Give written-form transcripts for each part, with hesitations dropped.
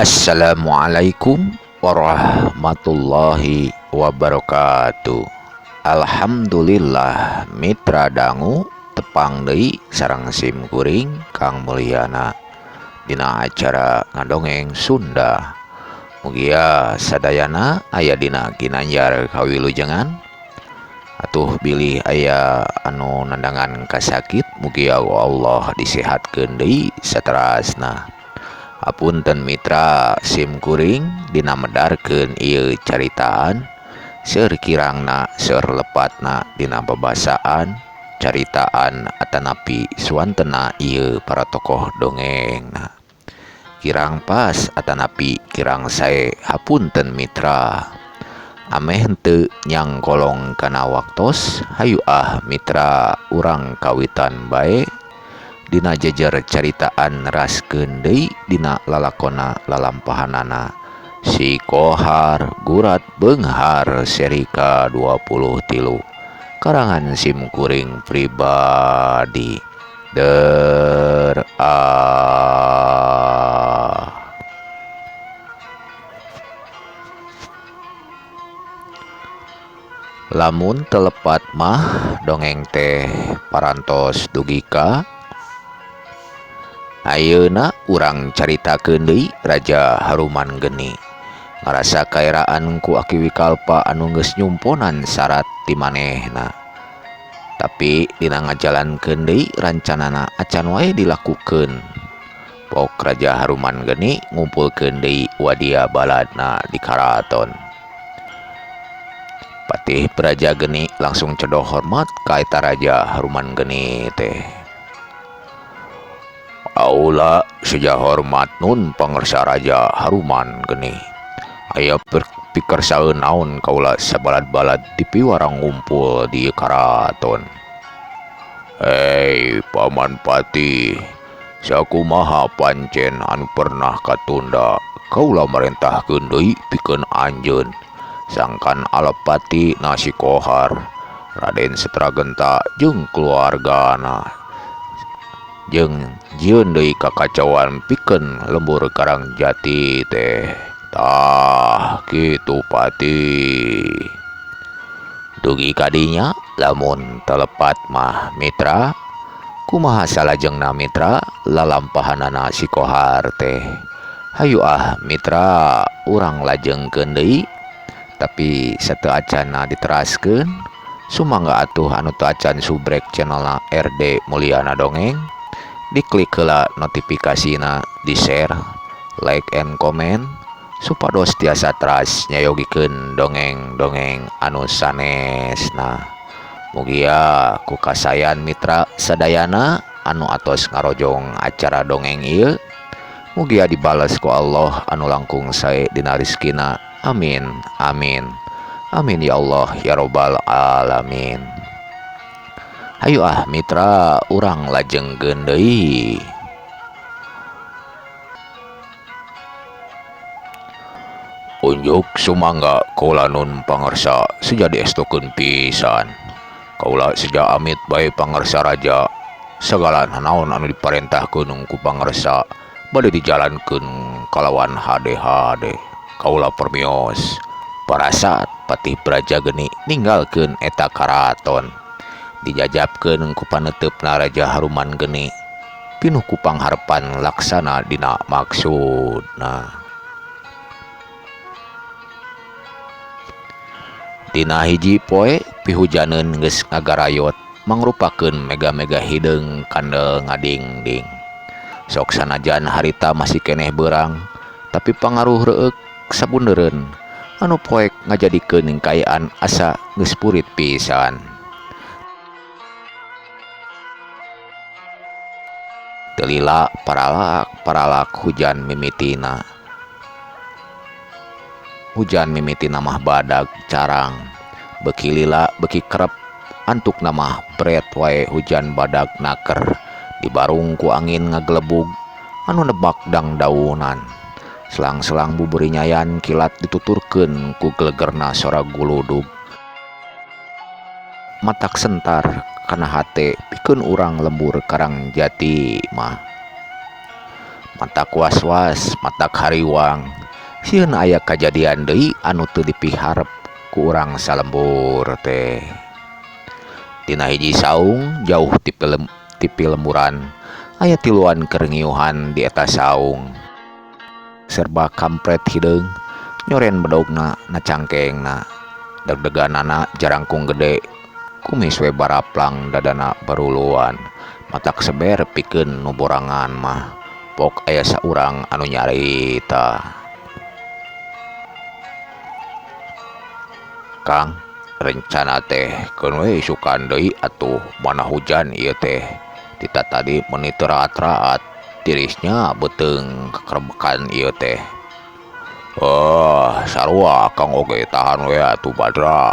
Assalamualaikum warahmatullahi wabarakatuh. Alhamdulillah mitra dangu tepang deui sareng sim kuring Kang Mulyana dina acara ngadongeng Sunda. Mugia sadayana aya dina ginanjar kawilujengan atuh bilih aya anu nandangan kasakit mugia Allah disehatkeun deui saterasna. Apunten mitra sim kuring dina medarkeun ieu caritaan seueur kirangna seueur lepatna dina babasaan caritaan atanapi suantena ieu para tokoh dongengna. Kirang pas atanapi kirang sae hapunten mitra. Ameh henteu nyangkolong kana waktos hayu ah mitra urang kawitan bae dina jejer caritaan raskeun deui dina lalakona lalampahanana Si Kohar Gurat Beunghar seri ka-23 karangan sim kuring pribadi. Der ah. Lamun telepat mah dongeng teh parantos dugika. Ayeuna urang caritakeun deui Raja Haruman Geni. Ngarasa kaeraan ku Aki Wikalpa anu geus nyumponan syarat ti manehna. Tapi dina ngajalankeun deui rancanana acan wae dilakukeun. Pok Raja Haruman Geni ngumpulkeun deui wadia baladna di karaton. Patih Praja Geni langsung cedoh hormat ka eta Raja Haruman Geni teh. Aula seja hormat nun pangersa Raja Haruman Geni. Aya pikersaeun naon kaula sabalad-balad dipiwarang ngumpul di karaton. Hei Paman Patih, sakumaha pancen anu pernah katunda kaula marentahkeun deui pikeun anjeun. Sangkan Alapati nasi Kohar, Raden Setragenta jeung keluargana. Jeung jieun deui kakacauan pikeun lembur Karangjati teh. Tah kitu Patih. Dugi kadinya lamun telepat mah mitra, kumaha salajengna mitra lalampahanana si Kohar teh. Hayu ah mitra urang lajengkeun deui. Tapi sateu acana diteraskeun, sumangga atuh anu teu acan subrek channelna RD Mulyana Dongeng. Diklik heula notifikasina, di-share, like and comment supados tiasa teras nyayogikeun dongeng-dongeng anu sanesna. Mugia ku kasayan mitra sadayana anu atos ngarojong acara dongeng ieu, mugia dibales ku Allah anu langkung sae dina rezekina. Amin amin amin ya Allah ya robbal alamin. Hayu ah mitra urang lajengkeun deui. Unjuk sumangga kaula nun pangersa seja diestukeun pisan. Kaula seja amit bae pangersa raja. Sagala nanaon anu diparentahkeun ku pangersa bade dijalankeun kalawan hade-hade. Kaula permios. Parasat Patih Praja Geni ninggalkeun eta karaton. Dijajabkeun ku paneuteup Raja Haruman Geni pinuh ku pangharepan laksana dina maksudna. Dina hiji poe pihujaneun geus ngagarayot mangrupakeun mega-mega hideung kandel ngadingding. Sok sanajan harita masih keneh beurang, tapi pangaruh reueuk sabundeureun anu poek ngajadikeun kaayaan asa geus purit pisan. Telila paralak hujan mimitina. Hujan mimitina mah badag carang. Beki lila beki kerep antuk namah bret wae hujan badag naker. Dibarung ku angin ngagelebug anu nebak dangdaunan. Selang-selang buburi nyayan kilat dituturkeun ku gelegerna sora guludug. Matak sentar kana hate pikeun urang lembur Karangjati mah. Matak was-was, matak hariwang. Sieun aya kajadian deui anu teu dipiharep ku urang salembur teh. Tina hiji saung jauh ti pilemburan aya tiluan keur ngiuhan di eta saung. Serba kampret hideung nyoren bedogna na cangkengna. Deg-deganana jarangkung gede kumis we baraplang dadana baruluan. Matak seber pikeun nu borangan mah pok aya saurang anu nyarita. Kang, rencana teh keun we isukan deui atuh mana hujan ieu teh. Tita tadi meuni teu raat-raat tirisnya beuteung kekerbekan ieu teh. Oh, sarua Kang oge tahan we atuh Badra.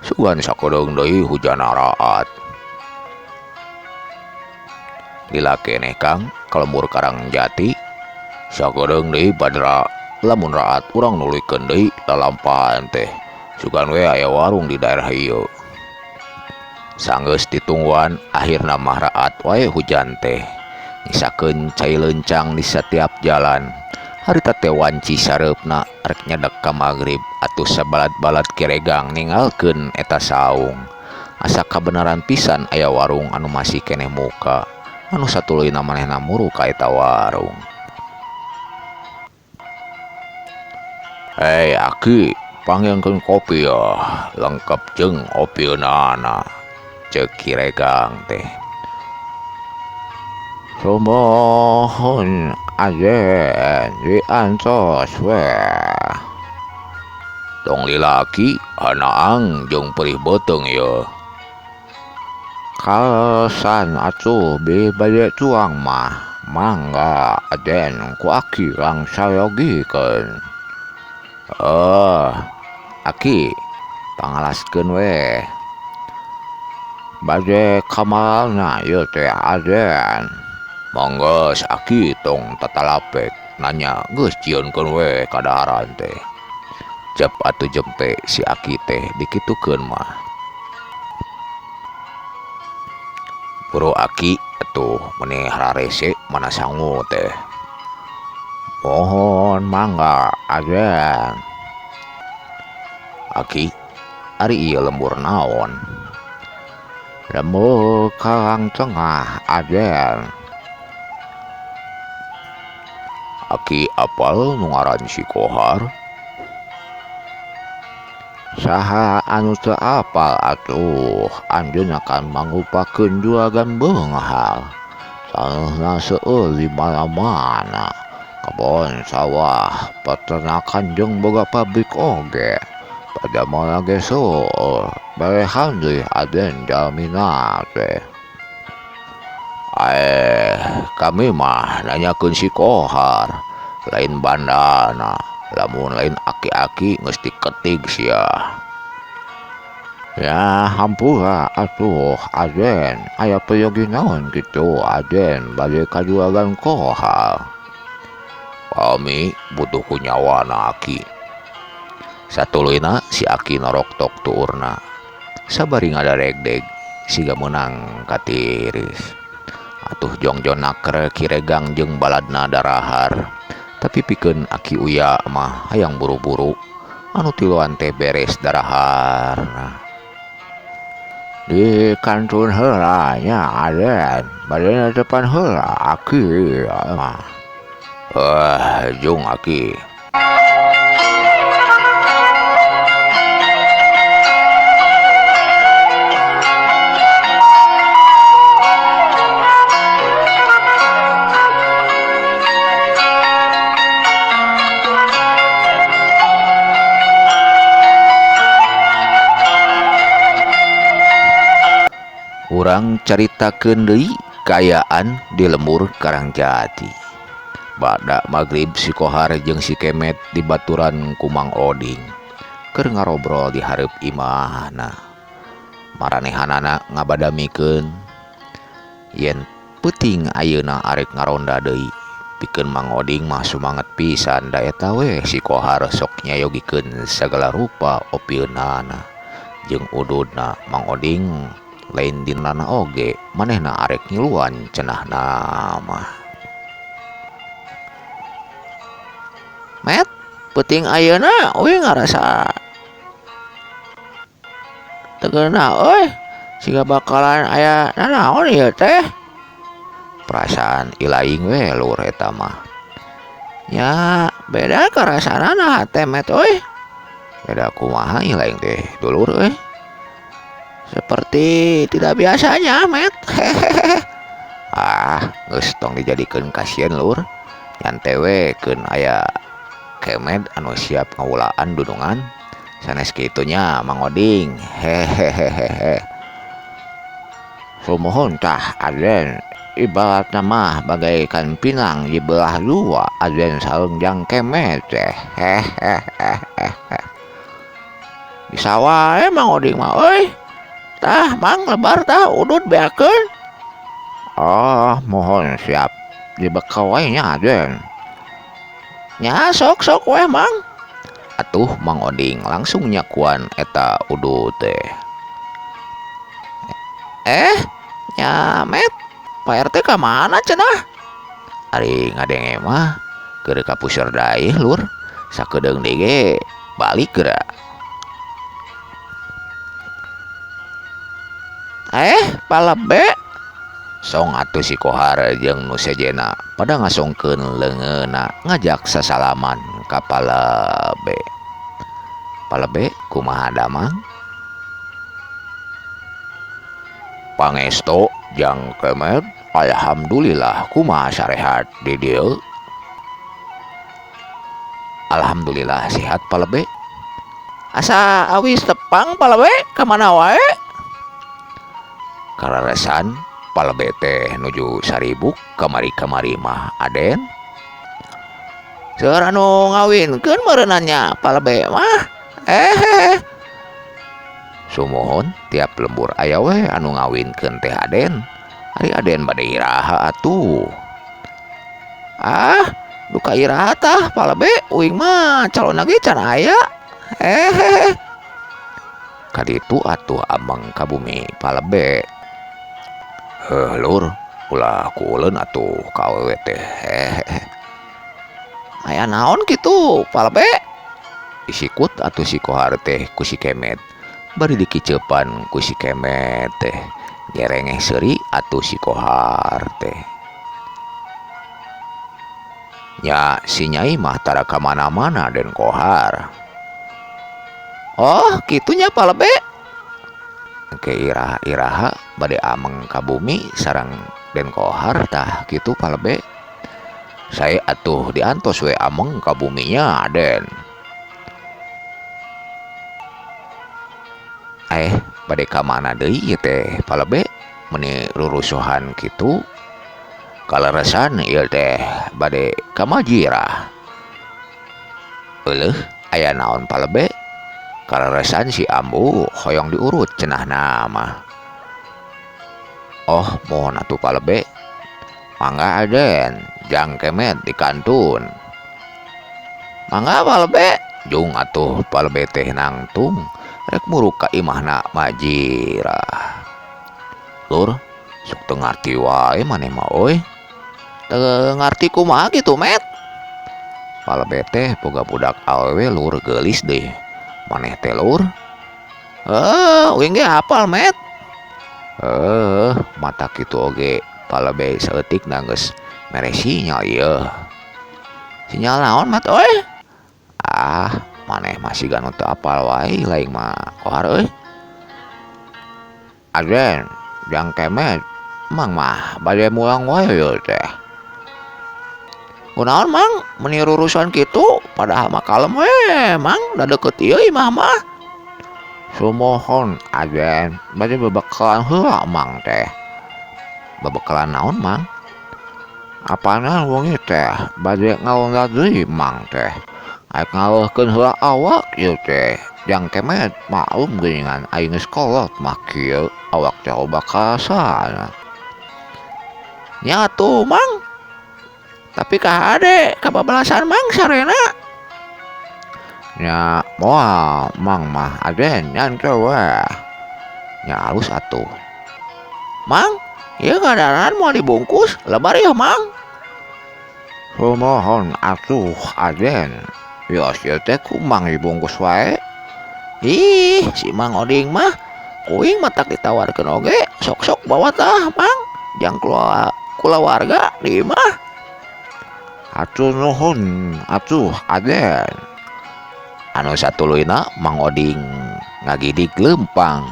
Sugan sakedeung deui hujan raat. Lila keneh Kang ka lembur Karangjati. Sakedeung deui Badra lamun raat urang nuluykeun deui lalampahan teh. Sugan we aya warung di daerah ieu. Sanggeus ditungguan akhirna mah raat wae hujan teh. Nyisakeun cai leuncang di satiap jalan. Harita teh wanci sareupna rek nyedek ka magrib atuh sabalad-balad kiregang ninggalkeun eta saung. Asa kabeneran pisan aya warung anu masih keneh muka. Anu satuluyna manehna muru ka eta warung. Hei aki, panggilkeun kopi ya, lengkap jeung opieunana. Ceuk kiregang teh. Sumuhun ajen diantos we. Tong lilaki hanaang jeung perih beuteung ieu. Kalesan atuh bih bade tuang mah mangga ajen ku aki langsayogikeun. Aki pangalaskeun we. Bade kamarana ieu teh ajen. Mangga aki tong tatalapek nanya geus jieunkeun we kadaharan teh. Jep atuh jempe si aki teh dikitukeun mah. Buru aki atuh meuni hararese mana sangu teh. Mohon mangga ajen. Aki, ari ieu lembur naon? Lembur Karang Tengah ajen. Aki apal nu ngaran si Kohar? Saha anu teu apal atuh, anjeunna kan mangrupakeun juragan beunghar. Taneuhna seueur di mana-mana. Kebon sawah, peternakan jeung boga pabrik oge. Padamelna ge seueur, berehan deui aden jalmina teh. Kami mah nanyakeun si Kohar, lain bandana. Lamun lain aki-aki geus diketig sia. Ya hampura atuh aden, aya peryogi naon kitu aden bade ka juragan Kohar. Kami butuh ku nyawana aki. Satuluyna si aki noroktok tuurna. Sabari ngadaregdeg siga meunang katiris. Atuh jongjon naker kiregang jeung baladna darahar. Tapi pikeun aki uya mah hayang buru-buru anu tiluan teh beres daraharna. Di kantun heula nya aden, bade depan heula aki mah. Jung aki. Urang caritakeun deui kaayaan di lembur Karangjati. Bada magrib si Kohar jeung si Kemet dibaturan ku Mang Oding keur ngarobrol di hareup imahna. Maranehanana ngabadamikeun yen peuting ayeuna arek ngaronda deui. Pikeun Mang Oding mah sumanget pisan da eta we si Kohar sok nyayogikeun sagala rupa opieunana jeung ududna. Mang Oding lain dinana oge manehna arek ngiluan cenahna mah. Met, peuting ayeuna uing ngarasa teu geunah euy, siga bakalan aya nanaon ieu teh. Perasaan ilaing we lur eta mah. Nya beda karasanana hate Met euy. Beda kumaha ilaing teh dulur euy. Seperti tidak biasanya Met. Hehehe. Ah, geus tong dijadikeun kasieun lur. Nyantai we keun aya kemed anu siap ngawulaan dunungan. Sanes kitu nya Mang Oding. Hehehehe. Sumuhun tah Aden, ibaratna mah bagaikan pinang dibelah dua Aden sareng Jang Kemed teh. Hehehehe. Bisa wae Mang Oding mah euy. Tah Mang lebar tah udud beakeun. Oh, mohon siap dibekal wae nya Aden. Nya sok-sok weh Mang. Atuh Mang Oding langsung nyakuan eta udud teh. Nya Met, Pak RT ka mana cenah? Ari ngadenge mah keur ka puseur daih lur, sakedeung deui ge balik geura. Palebe song atuh si Kohar jeung nu sejena pada ngasongkeun leungeunna ngajak sasalaman ka Palebe. Palebe kumaha damang? Pangesto Jang Kemed, alhamdulillah kumaha sarehat di dieu. Alhamdulillah sehat Palebe. Asa awis tepang Palebe ka mana wae? Kararesan Palebe teh nuju saribuk kamari-kamari mah Aden. Seueur anu ngawinkeun meureunannya Palebe mah. Sumuhun tiap lembur aya we anu ngawinkeun teh Aden. Ari Aden bade iraha atuh. Ah, duka iraha tah Palebe uing mah calon ge can aya. Kaditu atuh ameng ka bumi Palebe. Heuh lur, ulah kuuleun atuh ka awewe teh. Aya naon kitu Palebe? Disikut atuh si Kohar teh ku si Kemet. Bari dikiceupan ku si Kemet teh. Nyerengeh seuri atuh si Kohar teh. Nya si Nyai mah tara ka mana-mana Den Kohar. Oh, kitunya Palebe. Ke iraha-iraha bade ameng ka bumi sareng Den Kohar tah kitu Palebe. Saya atuh diantos we ameng ka buminya Den. Bade ka mana deui ieu teh Palebe meuni rurusuhan kitu. Kaleresan ieu teh bade ka Majirah. Euleuh aya naon Palebe? Kaleresan si Ambu hoyong diurut cenahna mah. Oh, mohon atuh Palebe. Mangga Aden, Jang Kemet di kantun. Mangga Palebe. Jung atuh Palebe teh nangtung rek muruk ka imahna Majirah. Lur, sok teu ngarti wae maneh mah euy. Teu ngarti kumaha kitu Met? Palebe teh boga budak awewe lur geulis deui. Maneh teh lur. Uing ge hafal Met. Mata kitu oge Palebe saeutik na geus mere sinyal ieu. Sinyal naon Met euy? Ah, maneh masih ganu teu apal wae lain mah Kohar euy. Aden, Jang Kemet, Mang mah bade mulang wae ieu teh. Kunaon Mang meuni rurusuhan kitu padahal mah kalem we Mang, da deukeut ieu imah mah. Sumuhun Aden, bade bebekalan heula Mang teh. Bebekalan naon Mang? Apana wengi teh bade ngalonda deui Mang teh. Aek ngaleuhkeun heula awak ieu teh. Jang Kemet maklum geuningan aing geus kolot mah kieu awak teh loba kasana. Nya atuh Mang. Tapi kahade kababalasan Mang sarena. Nya moal Mang mah Aden nyantai we. Nya alus atuh. Mang, ieu kadaran moal dibungkus lebar ieu Mang. Sumohon atuh Aden. Yos ieu teh ku Mang dibungkus wae. Ih, si Mang Oding mah kuing matak ditawarkeun oge, sok-sok bawa tah Mang. Jang kulawarga di imah. Hatur nuhun atuh Aden. Anu satuluyna Mang Oding ngagidig leumpang.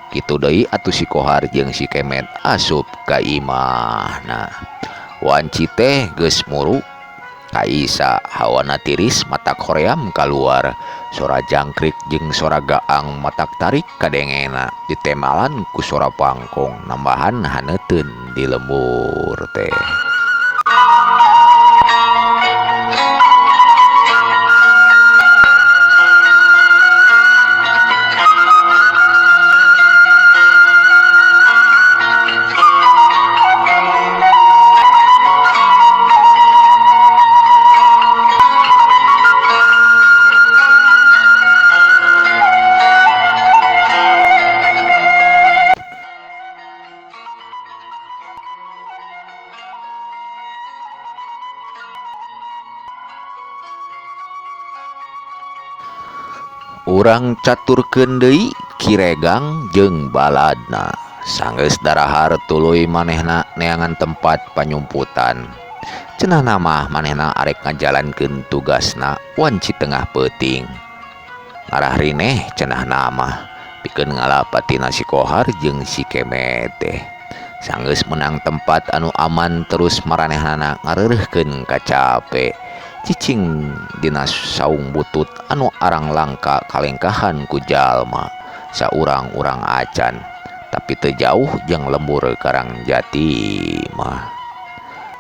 Kitu deui atuh si Kohar jeung si Kemet asup ka imahna. Wanci teh geus muru ka Isa, hawana tiris matak hoream kaluar. Sora jangkrik jeung sora gaang matak tarik kadengena ditemalan ku sora pangkong nambahan haneuteun di lembur teh. Urang caturkeun deui Ki Regang jeung baladna. Sanggeus darahar tuluy manehna neangan tempat panyumputan. Cenah mah manehna arek ngajalankeun tugasna wanci tengah peuting. Ngarah rineh cenah mah pikeun ngalapatina si Kohar jeung si Kemet teh. Sanggeus menang tempat anu aman terus maranehanana ngareureuhkeun kacape. Cicing dina saung butut anu arang langka kalengkahan ku jalma saurang-urang acan tapi teu jauh jeung lembur Karangjati mah.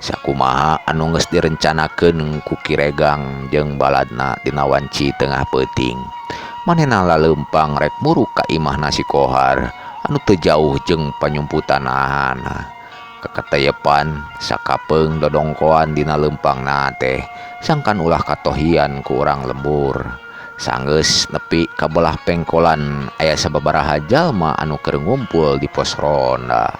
Sakumaha anu geus direncanakeun ku Ki Regang jeung baladna dina wanci tengah peuting. Manehna laleumpang rek muru ka imahna si Kohar anu teu jauh jeung panyumputanana. Kakateyepan sakapeung dodongkoan dina leumpangna teh sangkan ulah katohian ku urang lembur. Sanggeus nepi ka belah pengkolan aya sababaraha jalma anu keur ngumpul di pos ronda.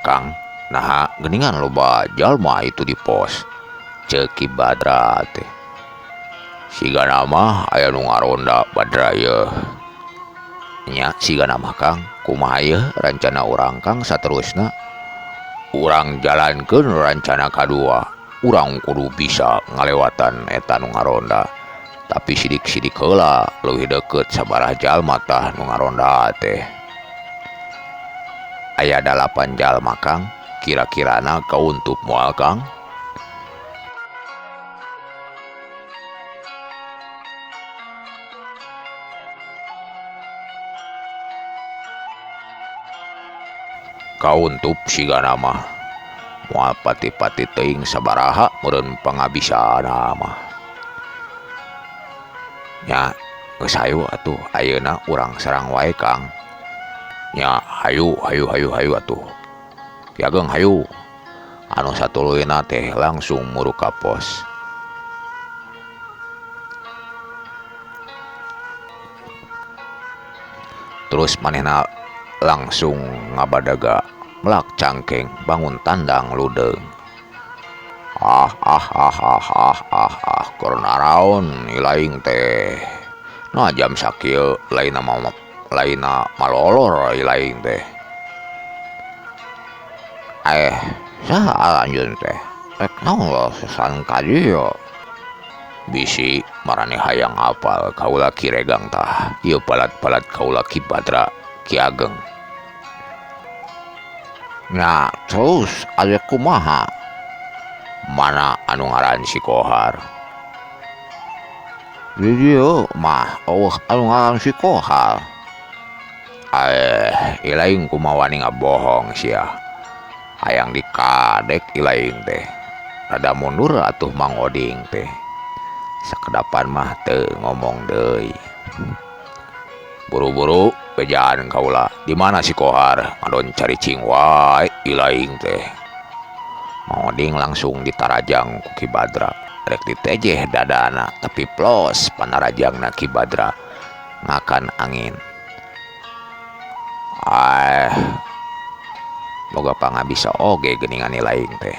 Kang, naha geuningan loba jalma itu di pos? Ceuk Ki Badra teh. Sigana mah aya nu ngaronda Badra yeuh. Nya sigana mah Kang, kumaha yeuh rancana urang Kang saterusna? Urang jalankeun rancana kadua. Urang kudu bisa ngalewatan eta nu ngaronda. Tapi sidik-sidik heula leuwih deukeut sabaraha jalma tah nu ngaronda teh. Aya 8 jalma Kang, kira-kirana kauntup moal Kang? Kauntup sigana mah. Moal pati-pati teuing sabaraha meureun pangabisana mah. Nya geus hayu atuh ayeuna urang serang wae Kang. Nya hayu hayu hayu hayu atuh. Ki Ageng hayu. Anu satuluyna teh langsung muru ka pos. Terus manehna langsung ngabadaga melak cangkeng bangun tandang ludeung. Ah ah ah ah ah ah ah keur naraon ilaing teh. Nah jam sakieu lainna lainna malolor ilaing teh. Saha anjeun teh? Rek naon sesan ka dieu? Bisi marane hayang apal kaula Ki Regang tah. Ieu palat-palat kaula Ki Badra Ki Ageng. Nah, terus aya kumaha? Mana anu ngaran si Kohar? Di dieu mah eueuh anu ngaran si Kohar. Ilaing kumaha wani ngabohong sia. Hayang dikadek ilaing teh. Rada mundur atuh Mang Oding teh. Sakedapan mah teu ngomong deui. Buru-buru bejaan kaula. Di mana si Kohar? Ngadon caricing wae ilaing teh. Mang Oding langsung ditarajang ku Ki Badra. Rek ditejeh dadana tapi plos panarajangna Ki Badra ngakan angin. Boga pangabisa oge geuningan lain teh.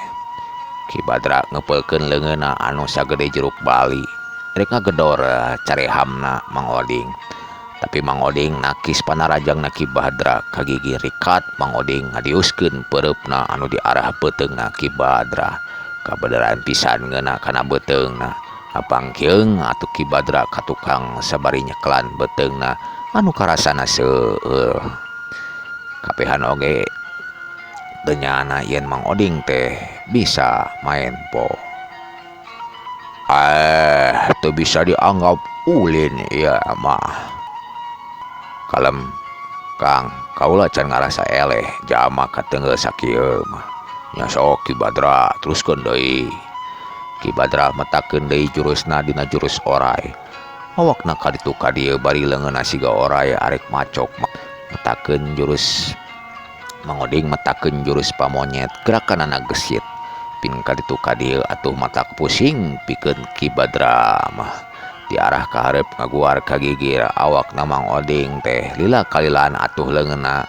Ki Badra ngeupeulkeun leungeunna anu sagede jeruk Bali. Rek ngagedor carehamna Mang Oding. Tapi Mang Oding nakis panarajangna Ki Badra kagigir rikat Mang Oding ngadiuskeun peureupna anu diarah beuteungna Ki Badra. Kabeneran pisan ngeuna kana beuteungna. Apangkeung atuh Ki Badra ka tukang sabari nyekelan beuteungna anu karasana seueur. Kapehan oge teu nyana yen Mang Oding teh bisa main po. Teu bisa dianggap ulin ieu mah. Kalem Kang, kaula can ngarasa eleh jama katenggel sakieu mah. Nya sok Ki Badra teruskeun deui. Ki Badra metakeun deui jurusna dina jurus orai. Awakna kaditu ka dieu bari leungeunna siga orai arek macok. Metakeun jurus Mang Oding metakeun jurus pamonyet gerakanana gesit. Pin kaditu ka dieu atuh matak pusing pikeun Ki Badra mah. Diarah ka hareup ngaguar ka gigir awakna Mang Oding teh lila kalilaan atuh leungeunna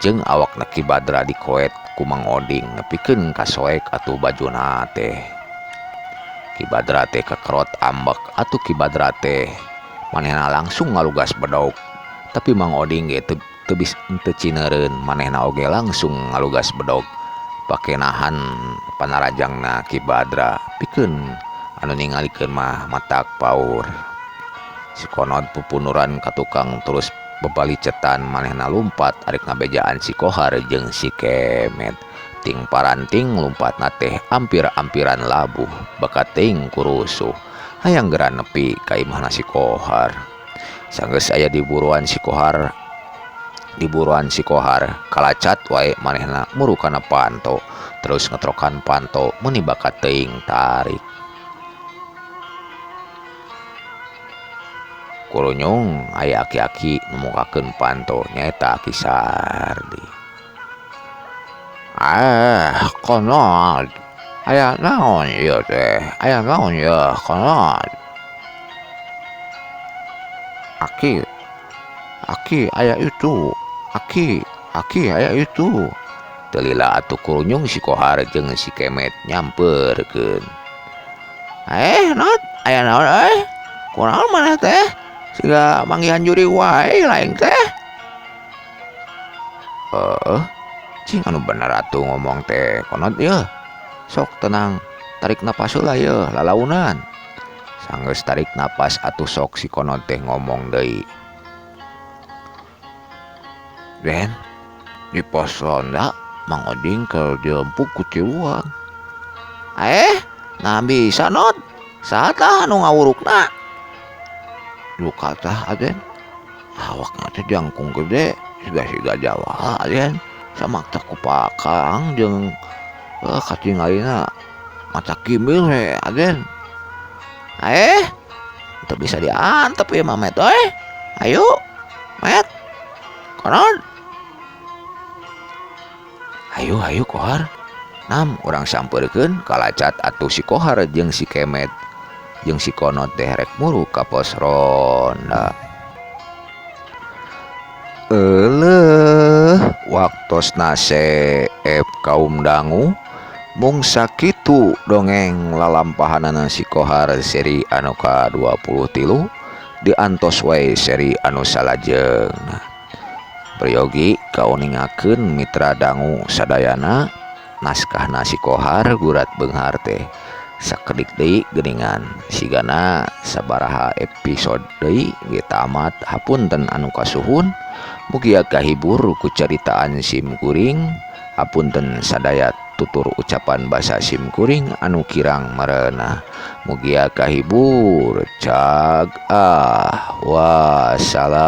jeung awakna Ki Badra dikoet ku Mang Oding nepikeun kasoek atuh bajuna teh. Ki Badra teh kekerot ambek atuh Ki Badra teh manehna langsung ngalugas bedog. Tapi Mang Oding ge teu teu cineureun manehna oge langsung ngalugas bedog pake nahan panarajangna Ki Badra pikeun anu ningalikeun mah matak paur. Si Konod pupunuran ka tukang terus bebalicetan manehna lumpat arek ngabejaan si Kohar jeung si Kemet. Ting paranting lumpatna teh ampir-ampiran labuh bakat ting kurusuh. Hayang geura nepi ka imahna si Kohar. Sanggeus aya di buruan si Kohar, di buruan si Kohar kalacat wae manehna muru kana panto terus ngetrokan panto meuni bakat teuing tarik. Kurunyung aya aki-aki numukakeun panto nyaeta Aki Sardi. Konod. Aya naon ieu teh? Aya naon ieu konod? Aki, aki aya itu. Aki, aki aya itu. Teu lila atuh kurunyung si Kohar jeung si Kemet nyamperkeun. Not, aya naon euy? Kunaon maneh teh? Siga manggihan juri wae lain teh. Cing anu bener atuh ngomong teh konod ieu. Sok tenang, tarik napas heula ieu lalaunan. Sanggeus tarik napas atuh sok si konod teh ngomong deui. Den, di pos ronda Mang Oding keur dilempuk ku tiluan. Nah bisa not. Saha tah anu ngawurukna? Duka tah aden. Awakna teh jangkung gede, siga-siga Jawa aden. Samakta ku pakang jeung katingalina mata kimil he aden. Teu bisa diantep ieu mah met euy. Ayo, met. Konon. Ayo, ayo Kohar. Nam urang sampeurkeun kalacat atuh si Kohar jeung si Kemet jeung si Konod teh rek muru ka pos ronda. Euleuh, waktosna seep kaum dangu mung sakitu dongeng lalampahanana si Kohar seri anu ka-23 diantos wae seri anu salajengna. Peryogi kauningakeun mitra dangu sadayana naskahna si Kohar gurat beunghar teh sakedik deui geuningan sigana sabaraha episode deui ge tamat. Hapunten anu kasuhun, mugia kahibur ku caritaan sim kuring. Hapunten sadaya tutur ucapan basa sim kuring anu kirang merenah. Mugia kahibur. Cag ah, wassalam.